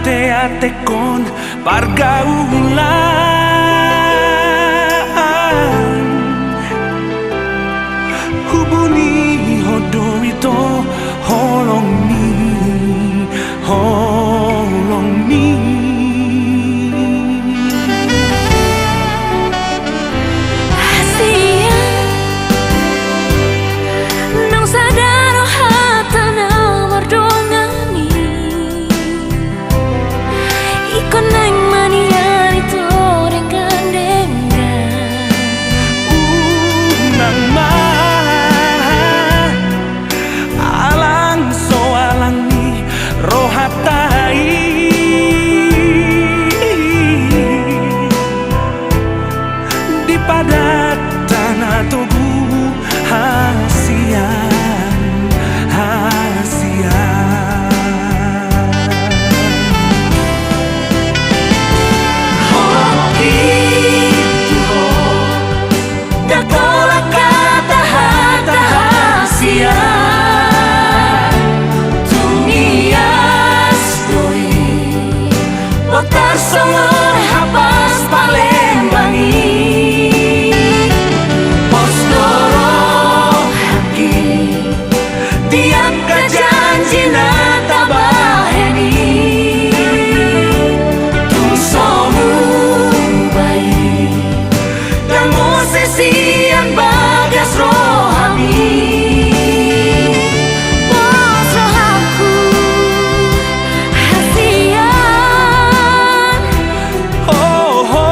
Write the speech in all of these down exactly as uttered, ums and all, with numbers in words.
Teatekkon pargaulan, hubungi ho do ito, holong ni, holong ni. Hasian, naung sada rohanta na mardongan i. Ingkon naeng ma nian ito denggan-denggan. Unang ma alang so alang ni rohanta i. Di padatta na togu hasian, hasian. Ho, i, tu ho. Ndang holan hata-hata hasian. Tung ias do i. Botar songon hapas Palembang i. Pos do rohangki di angka janji na tabahen i. Tung so muba i. Ndang muse sian bagas rohami. Pos rohangku hasian. Ho, ho,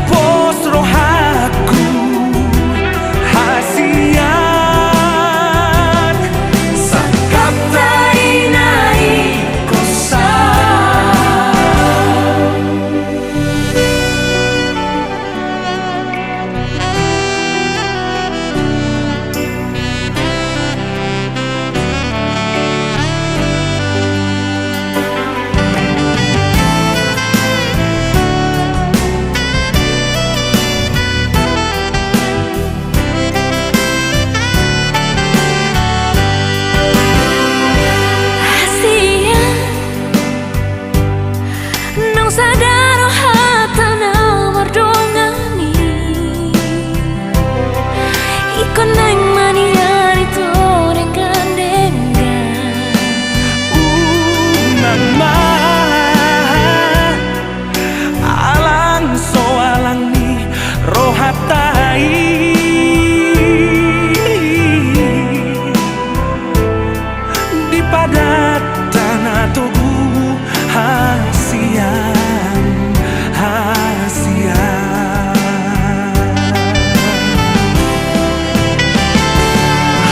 pos rohangku hasian. Sangkap ta i na i kosa. Hasian, naung sada rohanta na mardongan i. Ingkon naeng ma nian ito denggan-denggan. Unang ma alang so alang ni rohanta i. Di padatta na togu hasian, hasian.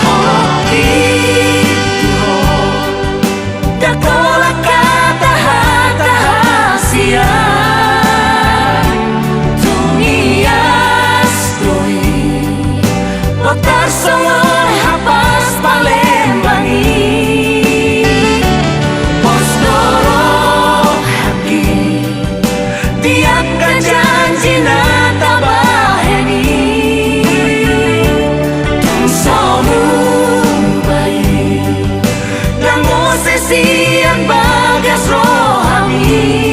Ho, i, tu ho. Ndang holan hata-hata hasian. Tung ias do i. Botar songon hapas Palembang i. Pos do rohangki di angka janji na tabahen i. Tung so muba i. Ndang muse sian bagas rohami.